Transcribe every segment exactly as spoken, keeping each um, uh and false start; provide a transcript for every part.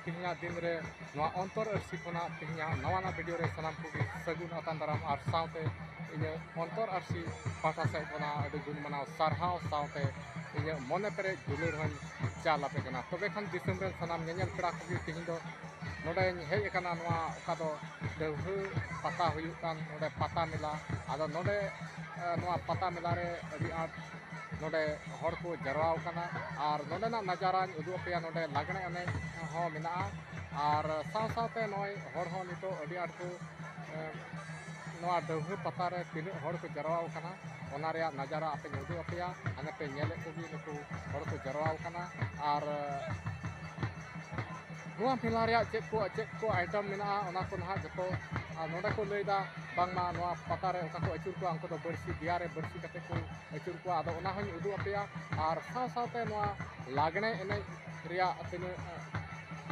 ᱛᱮᱦᱮᱧᱟᱜ ᱫᱤᱱ ᱨᱮ ᱱᱚᱣᱟ ᱚᱱᱛᱚᱨ ᱟᱹᱨᱥᱤ ᱠᱷᱚᱱᱟᱜ ᱛᱮᱦᱮᱧᱟᱜ ᱱᱟᱣᱟ ᱱᱟᱜ ᱵᱷᱤᱰᱤᱭᱳ ᱨᱮ ᱥᱟᱱᱟᱢ ᱠᱚᱜᱮ ᱥᱟᱹᱜᱩᱱ ᱟᱛᱟᱝ ᱫᱟᱨᱟᱢ, ᱟᱨ ᱥᱟᱶᱛᱮ ᱤᱧᱟᱹᱜ ᱚᱱᱛᱚᱨ ᱟᱹᱨᱥᱤ ᱯᱟᱦᱴᱟ ᱥᱮᱫ ᱠᱷᱚᱱᱟᱜ ᱟᱹᱰᱤ ᱜᱩᱱ ᱢᱟᱱᱟᱣ ᱥᱟᱨᱦᱟᱣ ᱥᱟᱶᱛᱮ ᱤᱧᱟᱹᱜ ᱢᱚᱱᱮ ᱯᱮᱨᱮᱡ ᱫᱩᱞᱟᱹᱲ ᱦᱚᱸᱧ ᱪᱟᱞ ᱟᱯᱮ ᱠᱟᱱᱟ᱾ ᱛᱚᱵᱮ ᱠᱷᱟᱱ ᱫᱤᱥᱚᱢ ᱨᱮᱱ ᱥᱟᱱᱟᱢ ᱧᱮᱧᱮᱞ ᱯᱮᱲᱟ ᱠᱚᱜᱮ ᱛᱮᱦᱮᱧ ᱫᱚ ᱱᱚᱰᱮᱧ ᱦᱮᱡ ᱟᱠᱟᱱᱟ, ᱱᱚᱣᱟ ᱚᱠᱟ ᱫᱚ ᱰᱟᱹᱣᱦᱟᱹ ᱯᱟᱛᱟ ᱦᱩᱭᱩᱜ ᱠᱟᱱ ᱱᱚᱰᱮ ᱯᱟᱛᱟ ᱢᱮᱞᱟ᱾ ᱟᱫᱚ ᱱᱚᱰᱮ, ᱮ, ᱱᱚᱣᱟ ᱯᱟᱛᱟ ᱢᱮᱞᱟ ᱨᱮ ᱟᱹᱰᱤ ᱟᱸᱴ ᱱᱚᱰᱮ ᱦᱚᱲ ᱠᱚ ᱡᱟᱨᱣᱟ ᱟᱠᱟᱱᱟ᱾ ᱟᱨ ᱱᱚᱰᱮᱱᱟᱜ ᱱᱟᱡᱟᱨᱟᱧ ᱩᱫᱩᱜ ᱟᱯᱮᱭᱟ᱾ ᱱᱚᱰᱮ ᱞᱟᱜᱽᱬᱮ ᱮᱱᱮᱡ ᱦᱚᱸ ᱢᱮᱱᱟᱜᱼᱟ᱾ ᱟᱨ ᱥᱟᱶ ᱥᱟᱶᱛᱮ ᱱᱚᱜᱼᱚᱭ ᱦᱚᱲ ᱦᱚᱸ ᱱᱤᱛᱚᱜ ᱟᱹᱰᱤ ᱟᱸᱴ ᱠᱚ, ᱮ, ᱱᱚᱣᱟ ᱰᱟᱹᱣᱦᱟᱹ ᱯᱟᱛᱟ ᱨᱮ ᱛᱤᱱᱟᱹᱜ ᱦᱚᱲ ᱠᱚ ᱡᱟᱨᱣᱟ ᱟᱠᱟᱱᱟ, ᱚᱱᱟ ᱨᱮᱭᱟᱜ ᱱᱟᱡᱟᱨᱟ ᱟᱯᱮᱧ ᱩᱫᱩᱜ ᱟᱯᱮᱭᱟ᱾ ᱦᱟᱱᱮ ᱯᱮ ᱧᱮᱞᱮᱫ ᱠᱚᱜᱮ, ᱱᱩᱠᱩ ᱦᱚᱲ ᱠᱚ ᱡᱟᱨᱣᱟ ᱟᱠᱟᱱᱟ᱾ ᱟᱨ ᱱᱚᱣᱟ ᱢᱮᱞᱟ ᱨᱮᱭᱟᱜ ᱪᱮᱫ ᱠᱚ, ᱪᱮᱫ ᱠᱚ ᱟᱭᱴᱮᱢ ᱢᱮᱱᱟᱜᱼᱟ, ᱚᱱᱟ ᱠᱚ ᱱᱟᱦᱟᱜ ᱡᱚᱛᱚ, ᱟᱨ ᱱᱚᱰᱮ ᱠᱚ ᱞᱟᱹᱭᱫᱟ ᱵᱟᱝᱢᱟ ᱱᱚᱣᱟ ᱯᱟᱛᱟ ᱨᱮ ᱚᱠᱟ ᱠᱚ ᱟᱹᱪᱩᱨ ᱠᱚᱣᱟ, ᱩᱱᱠᱩ ᱫᱚ ᱵᱟᱹᱲᱥᱤ, ᱫᱮᱭᱟ ᱨᱮ ᱵᱟᱹᱲᱥᱤ ᱠᱟᱛᱮ ᱠᱚ ᱟᱹᱪᱩᱨ ᱠᱚᱣᱟ᱾ ᱟᱫᱚ ᱚᱱᱟ ᱦᱚᱸᱧ ᱩᱫᱩᱜ ᱟᱯᱮᱭᱟ᱾ ᱟᱨ ᱥᱟᱶ ᱥᱟᱶᱛᱮ ᱱᱚᱣᱟ ᱞᱟᱜᱽᱬᱮ ᱮᱱᱮᱡ ᱨᱮᱭᱟᱜ ᱛᱤᱱᱟᱹᱜ, ᱮ,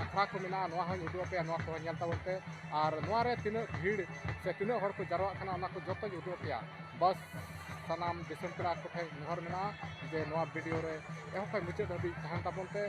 ᱟᱠᱷᱲᱟ ᱠᱚ ᱢᱮᱱᱟᱜᱼᱟ, ᱱᱚᱣᱟ ᱦᱚᱸᱧ ᱩᱫᱩᱜ ᱟᱯᱮᱭᱟ᱾ ᱱᱚᱣᱟ ᱠᱚᱦᱚᱸ ᱧᱮᱞ ᱛᱟᱵᱚᱱ ᱯᱮ᱾ ᱟᱨ ᱱᱚᱣᱟ ᱨᱮ ᱛᱤᱱᱟᱹᱜ ᱵᱷᱤᱲ ᱥᱮ ᱛᱤᱱᱟᱹᱜ ᱦᱚᱲ ᱠᱚ ᱡᱟᱨᱣᱟᱜ ᱠᱟᱱᱟ, ᱚᱱᱟ ᱠᱚ ᱡᱚᱛᱚᱧ ᱩᱫᱩᱜ ᱟᱯᱮᱭᱟ᱾ ᱵᱟᱥ, ᱥᱟᱱᱟᱢ ᱫᱤᱥᱚᱢ ᱯᱮᱲᱟ ᱠᱚᱴᱷᱮᱱ ᱱᱮᱦᱚᱨ ᱢᱮᱱᱟᱜᱼᱟ ᱡᱮ ᱱᱚᱣᱟ ᱵᱷᱤᱰᱤᱭᱳ ᱨᱮ ᱮᱦᱚᱵ ᱠᱷᱚᱱ ᱢᱩᱪᱟᱹᱫ ᱫᱷᱟᱹᱵᱤᱡ ᱛᱟᱦᱮᱱ ᱛᱟᱵᱚᱱ ᱯᱮ᱾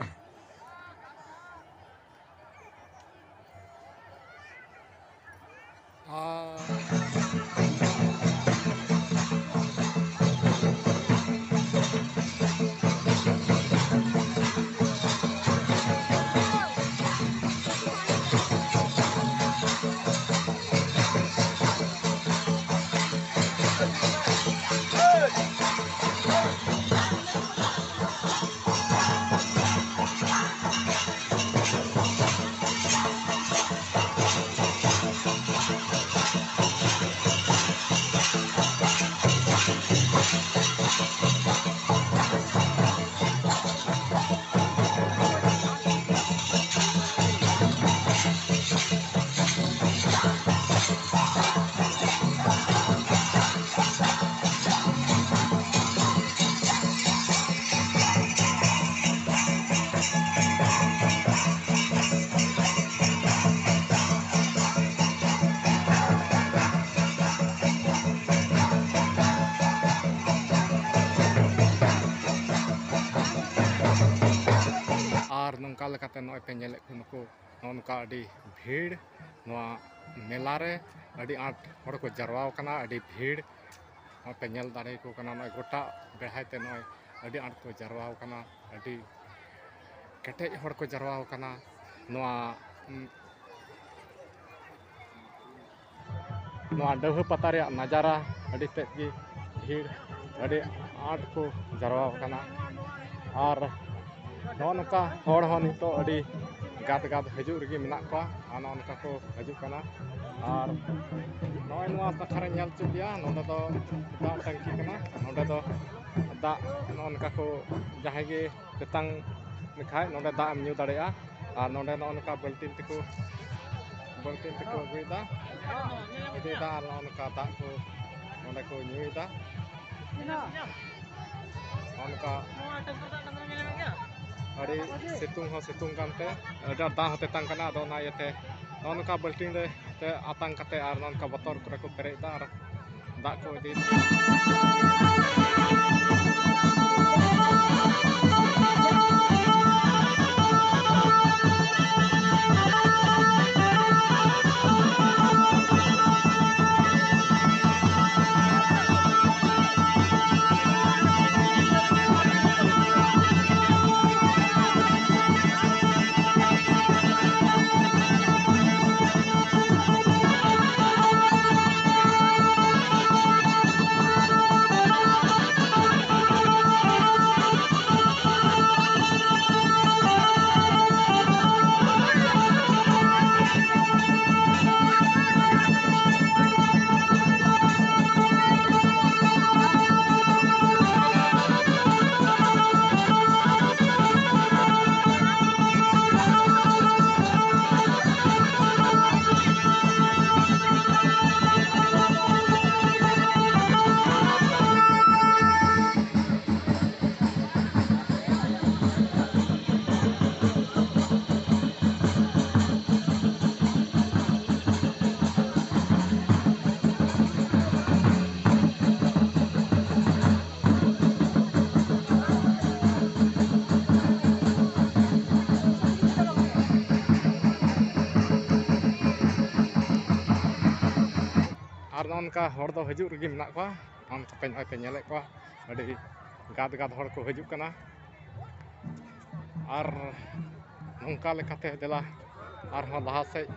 ᱚᱱᱠᱟ ᱞᱮᱠᱟᱛᱮ ᱱᱚᱜᱼᱚᱭ ᱯᱮ ᱧᱮᱞᱮᱫ ᱠᱚ ᱱᱩᱠᱩ ᱱᱚᱜᱼᱚ ᱱᱚᱝᱠᱟ ᱟᱹᱰᱤ ᱵᱷᱤᱲ ᱱᱚᱣᱟ ᱢᱮᱞᱟ ᱨᱮ ᱟᱹᱰᱤ ᱟᱸᱴ ᱦᱚᱲ ᱠᱚ ᱡᱟᱨᱣᱟ ᱟᱠᱟᱱᱟ, ᱟᱹᱰᱤ ᱵᱷᱤᱲ᱾ ᱱᱚᱜᱼᱚᱭ ᱯᱮ ᱧᱮᱞ ᱫᱟᱲᱮᱭᱟᱠᱚ ᱠᱟᱱᱟ ᱱᱚᱜᱼᱚᱭ ᱜᱚᱴᱟ ᱵᱮᱲᱦᱟᱭ ᱛᱮ ᱱᱚᱜᱼᱚᱭ ᱟᱹᱰᱤ ᱟᱸᱴ ᱠᱚ ᱡᱟᱨᱣᱟ ᱟᱠᱟᱱᱟ, ᱟᱹᱰᱤ ᱠᱮᱴᱮᱡ ᱦᱚᱲ ᱠᱚ ᱡᱟᱨᱣᱟ ᱟᱠᱟᱱᱟ᱾ ᱱᱚᱣᱟ ᱱᱚᱣᱟ ᱰᱟᱹᱵᱷᱟᱹ ᱯᱟᱛᱟ ᱨᱮᱭᱟᱜ ᱱᱟᱡᱟᱨᱟ ᱟᱹᱰᱤ ᱛᱮᱫ ᱜᱮ ᱵᱷᱤᱲ, ᱟᱹᱰᱤ ᱟᱸᱴ ᱠᱚ ᱡᱟᱨᱣᱟ ᱟᱠᱟᱱᱟ᱾ ᱟᱨ ᱱᱚᱜᱼᱚ ᱱᱚᱝᱠᱟ ᱦᱚᱲ ᱦᱚᱸ ᱱᱤᱛᱚᱜ ᱟᱹᱰᱤ ᱜᱟᱫ ᱜᱟᱫ ᱦᱤᱡᱩᱜ ᱨᱮᱜᱮ ᱢᱮᱱᱟᱜ ᱠᱚᱣᱟ᱾ ᱟᱨ ᱱᱚᱜᱼᱚ ᱱᱚᱝᱠᱟ ᱠᱚ ᱦᱤᱡᱩᱜ ᱠᱟᱱᱟ᱾ ᱟᱨ ᱱᱚᱜᱼᱚᱭ ᱱᱚᱣᱟ ᱯᱟᱛᱷᱟᱨ ᱨᱮ ᱧᱮᱞ ᱦᱚᱪᱚ ᱯᱮᱭᱟ, ᱱᱚᱰᱮ ᱫᱚ ᱫᱟᱜ ᱴᱟᱝᱠᱤ ᱠᱟᱱᱟ᱾ ᱱᱚᱰᱮ ᱫᱚ ᱫᱟᱜ ᱱᱚᱜᱼᱚ ᱱᱚᱝᱠᱟ ᱠᱚ ᱡᱟᱦᱟᱸᱭ ᱜᱮ ᱛᱮᱛᱟᱝ ᱞᱮᱠᱷᱟᱡ ᱱᱚᱰᱮ ᱫᱟᱜ ᱮᱢ ᱧᱩ ᱫᱟᱲᱮᱭᱟᱜᱼᱟ᱾ ᱟᱨ ᱱᱚᱰᱮ ᱱᱚᱜᱼᱚ ᱱᱚᱝᱠᱟ ᱵᱟᱹᱞᱴᱤᱱ ᱛᱮᱠᱚ ᱵᱟᱹᱞᱴᱤᱱ ᱛᱮᱠᱚ ᱟᱹᱜᱩᱭᱮᱫᱟ, ᱤᱫᱤᱭᱮᱫᱟ᱾ ᱟᱨ ᱱᱚᱜᱼᱚ ᱱᱚᱝᱠᱟ ᱫᱟᱜ ᱠᱚ ᱱᱚᱰᱮ ᱠᱚ ᱧᱩᱭᱮᱫᱟ᱾ ᱱᱚᱜᱼᱚ ᱱᱚᱝᱠᱟ ᱟᱹᱰᱤ ᱥᱤᱛᱩᱝ ᱦᱚᱸ ᱥᱤᱛᱩᱝ ᱠᱟᱱᱛᱮ ᱟᱹᱰᱤ ᱟᱸᱴ ᱫᱟᱜ ᱦᱚᱸ ᱛᱮᱛᱟᱝ ᱠᱟᱱᱟ᱾ ᱟᱫᱚ ᱚᱱᱟ ᱤᱭᱟᱹᱛᱮ ᱱᱚᱜᱼᱚ ᱱᱚᱝᱠᱟ ᱵᱟᱹᱞᱴᱤᱱ ᱨᱮ ᱛᱮ ᱟᱛᱟᱝ ᱠᱟᱛᱮ ᱟᱨ ᱱᱚᱜᱼᱚ ᱱᱚᱝᱠᱟ ᱵᱚᱛᱚᱞ ᱠᱚᱨᱮ ᱠᱚ ᱯᱮᱨᱮᱡ ᱮᱫᱟ ᱟᱨ ᱫᱟᱜ ᱠᱚ ᱤᱫᱤᱭᱮᱫᱟ᱾ ᱚᱱᱠᱟ ᱦᱚᱲ ᱫᱚ ᱦᱤᱡᱩᱜ ᱨᱮᱜᱮ ᱢᱮᱱᱟᱜ ᱠᱚᱣᱟ᱾ ᱟᱢ ᱛᱟᱯᱮ ᱱᱚᱜᱼᱚᱭ ᱯᱮ ᱧᱮᱞᱮᱫ ᱠᱚᱣᱟ, ᱟᱹᱰᱤ ᱜᱟᱫ ᱜᱟᱫ ᱦᱚᱲ ᱠᱚ ᱦᱤᱡᱩᱜ ᱠᱟᱱᱟ᱾ ᱟᱨ ᱱᱚᱝᱠᱟ ᱞᱮᱠᱟᱛᱮ ᱫᱮᱞᱟ ᱟᱨᱦᱚᱸ ᱞᱟᱦᱟ ᱥᱮᱫ᱾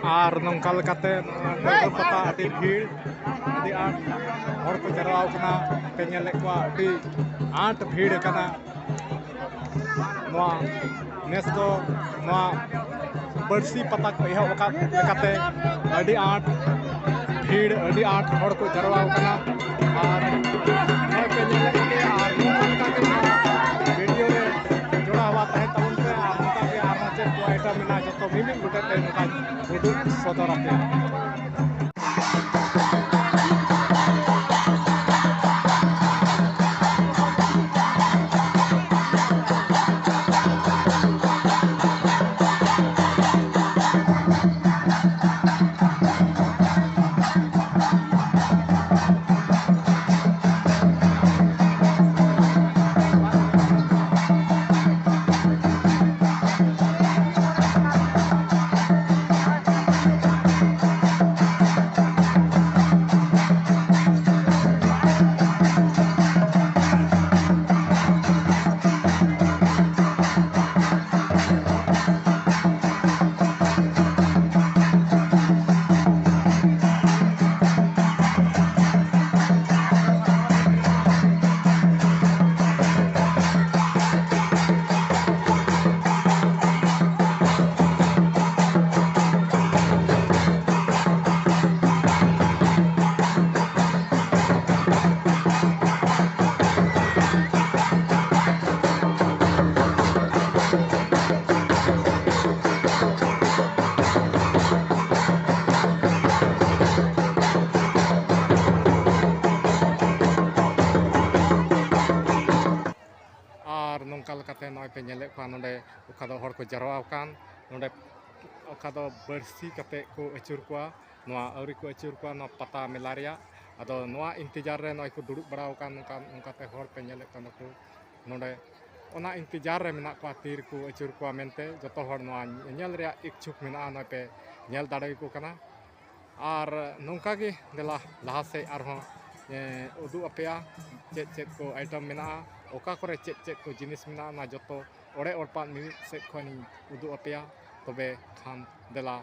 ᱟᱨ ᱱᱚᱝᱠᱟ ᱞᱮᱠᱟᱛᱮ ᱱᱚᱣᱟ ᱴᱟᱺᱰᱤ ᱯᱟᱛᱟ ᱟᱹᱰᱤ ᱵᱷᱤᱲ, ᱟᱹᱰᱤ ᱟᱸᱴ ᱦᱚᱲ ᱠᱚ ᱡᱟᱨᱣᱟ ᱟᱠᱟᱱᱟ᱾ ᱯᱮ ᱧᱮᱞᱮᱫ ᱠᱚᱣᱟ, ᱟᱹᱰᱤ ᱟᱸᱴ ᱵᱷᱤᱲ ᱟᱠᱟᱱᱟ᱾ ᱱᱚᱣᱟ ᱱᱮᱥ ᱫᱚ ᱱᱚᱣᱟ ᱵᱟᱹᱲᱥᱤ ᱯᱟᱛᱟ ᱠᱚ ᱮᱦᱚᱵ ᱟᱠᱟᱫ ᱞᱮᱠᱟᱛᱮ ᱟᱹᱰᱤ ᱟᱸᱴ ᱵᱷᱤᱲ, ᱟᱹᱰᱤ ᱟᱸᱴ ᱦᱚᱲ ᱠᱚ ᱡᱟᱨᱣᱟ ᱟᱠᱟᱱᱟ᱾ ᱟᱨ ᱱᱚᱜᱼᱚᱭ ᱯᱮ ᱧᱮᱞᱮᱫ ᱠᱚᱜᱮᱭᱟ, ᱟᱨ ᱱᱚᱝᱠᱟ ᱞᱮᱠᱟᱛᱮ ᱱᱚᱣᱟ ᱵᱷᱤᱰᱤᱭᱳ ᱨᱮ ᱡᱚᱲᱟᱣ ᱟᱠᱟᱱ ᱛᱟᱦᱮᱱ ᱛᱟᱵᱚᱱ ᱯᱮ᱾ ᱟᱨ ᱱᱚᱝᱠᱟ ᱜᱮ ᱟᱨᱦᱚᱸ ᱪᱮᱫ ᱠᱚ ᱟᱭᱴᱮᱢ ᱢᱮᱱᱟᱜᱼᱟ, ᱡᱚᱛᱚ ᱢᱤᱢᱤᱫ ᱜᱚᱴᱮᱡ ᱛᱮ ᱱᱚᱝᱠᱟᱧ ᱩᱫᱩᱜ ᱥᱚᱫᱚᱨ ᱟᱯᱮᱭᱟ᱾ ᱟᱨ ᱱᱚᱝᱠᱟ ᱞᱮᱠᱟᱛᱮ ᱱᱚᱜᱼᱚᱭ ᱯᱮ ᱧᱮᱞᱮᱫ ᱠᱚᱣᱟ, ᱱᱚᱰᱮ ᱚᱠᱟ ᱫᱚ ᱦᱚᱲ ᱠᱚ ᱡᱟᱨᱣᱟ ᱟᱠᱟᱱ, ᱱᱚᱰᱮ ᱚᱠᱟ ᱫᱚ ᱵᱟᱹᱲᱥᱤ ᱠᱟᱛᱮ ᱠᱚ ᱟᱹᱪᱩᱨ ᱠᱚᱣᱟ, ᱱᱚᱣᱟ ᱟᱹᱣᱨᱤ ᱠᱚ ᱟᱹᱪᱩᱨ ᱠᱚᱣᱟ ᱱᱚᱣᱟ ᱯᱟᱛᱟ ᱢᱮᱞᱟ ᱨᱮᱭᱟᱜ᱾ ᱟᱫᱚ ᱱᱚᱣᱟ ᱤᱱᱛᱮᱡᱟᱨ ᱨᱮ ᱱᱚᱜᱼᱚᱭ ᱠᱚ ᱫᱩᱲᱩᱵ ᱵᱟᱲᱟ ᱟᱠᱟᱱ, ᱱᱚᱝᱠᱟ ᱱᱚᱝᱠᱟᱛᱮ ᱦᱚᱲ ᱯᱮ ᱧᱮᱞᱮᱫ ᱠᱟᱱ ᱫᱚᱠᱚ ᱱᱚᱰᱮ᱾ ᱚᱱᱟ ᱤᱱᱛᱮᱡᱟᱨ ᱨᱮ ᱢᱮᱱᱟᱜ ᱠᱚᱣᱟ, ᱛᱤ ᱨᱮᱠᱚ ᱟᱹᱪᱩᱨ ᱠᱚᱣᱟ ᱢᱮᱱᱛᱮ᱾ ᱡᱚᱛᱚ ᱦᱚᱲ ᱱᱚᱣᱟ ᱧᱮᱧᱮᱞ ᱨᱮᱭᱟᱜ ᱤᱪᱪᱷᱩᱠ ᱢᱮᱱᱟᱜᱼᱟ, ᱱᱚᱜᱼᱚᱭ ᱯᱮ ᱧᱮᱞ ᱫᱟᱲᱮᱭᱟᱠᱚ ᱠᱟᱱᱟ᱾ ᱟᱨ ᱱᱚᱝᱠᱟ ᱜᱮ ᱫᱮᱞᱟ ᱞᱟᱦᱟ ᱥᱮᱫ ᱟᱨᱦᱚᱸ, ᱮ, ᱩᱫᱩᱜ ᱟᱯᱮᱭᱟ ᱪᱮᱫ ᱪᱮᱫ ᱠᱚ ᱟᱭᱴᱮᱢ ᱢᱮᱱᱟᱜᱼᱟ, ᱚᱠᱟ ᱠᱚᱨᱮ ᱪᱮᱫ ᱪᱮᱫ ᱠᱚ ᱡᱤᱱᱤᱥ ᱢᱮᱱᱟᱜᱼᱟ, ᱚᱱᱟ ᱡᱚᱛᱚ ᱚᱲᱮ ᱚᱲᱯᱟᱜ ᱢᱤᱢᱤᱫ ᱥᱮᱫ ᱠᱷᱚᱱᱤᱧ ᱩᱫᱩᱜ ᱟᱯᱮᱭᱟ᱾ ᱛᱚᱵᱮ ᱠᱷᱟᱱ ᱫᱮᱞᱟ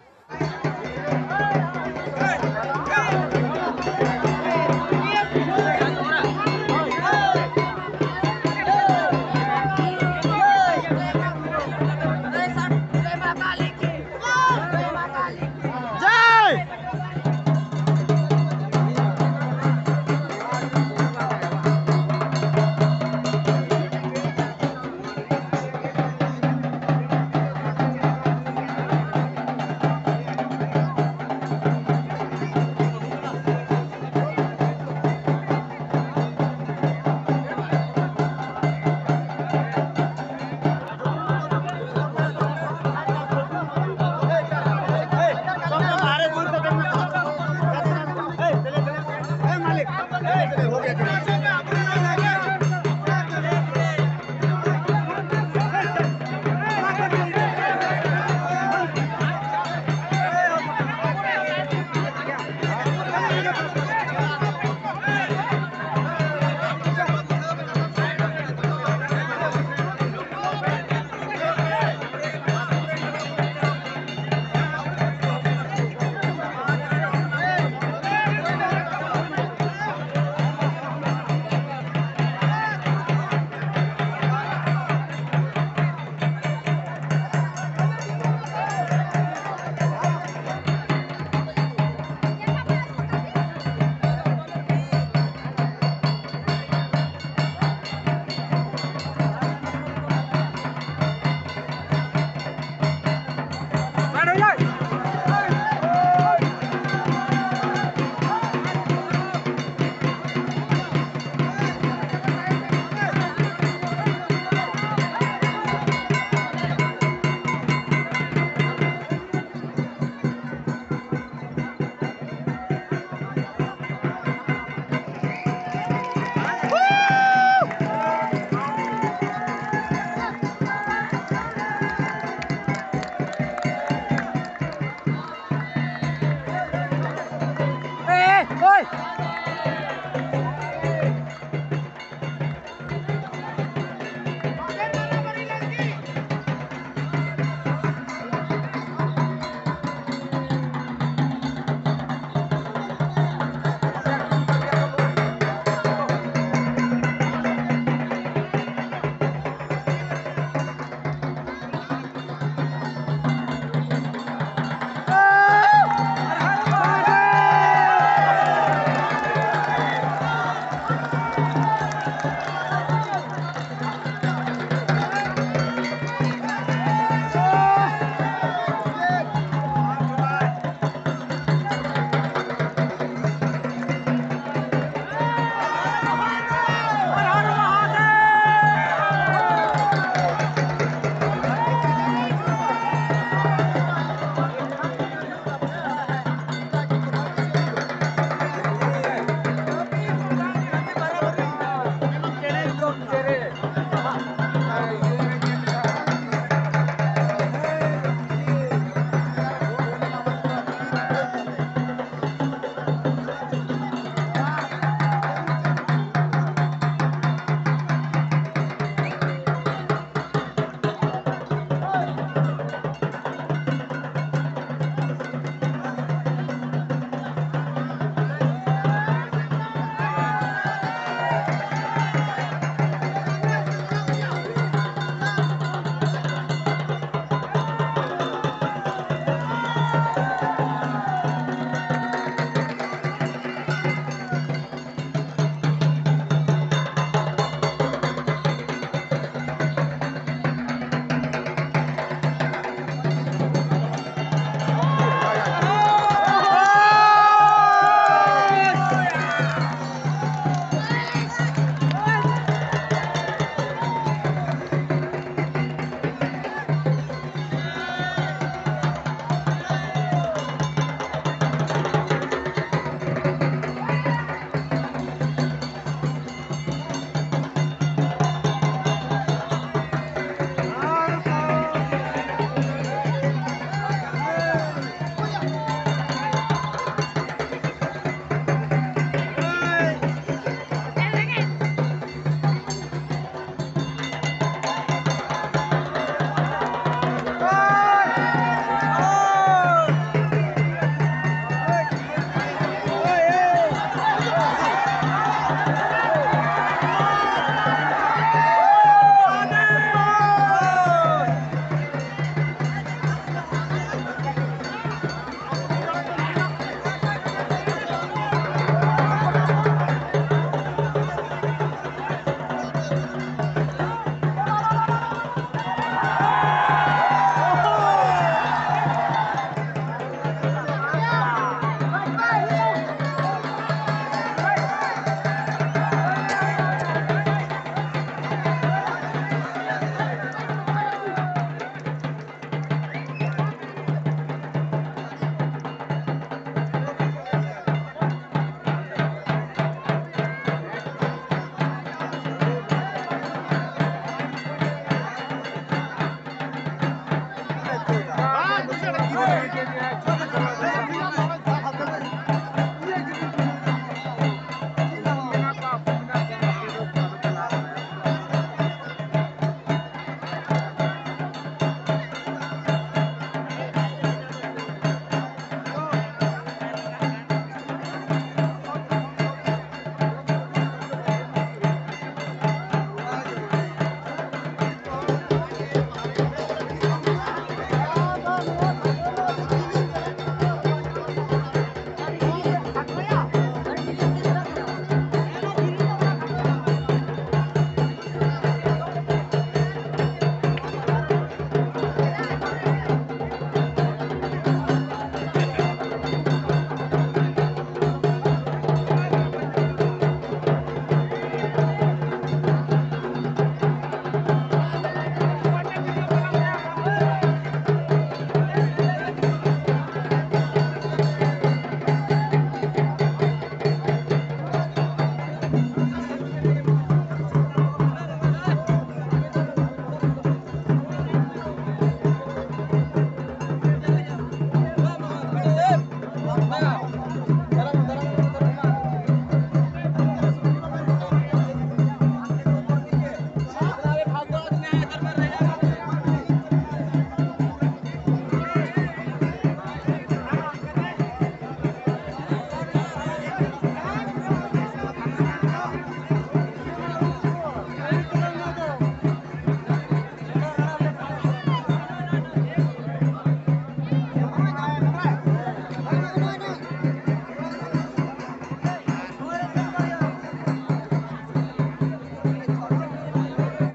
Eh, oi!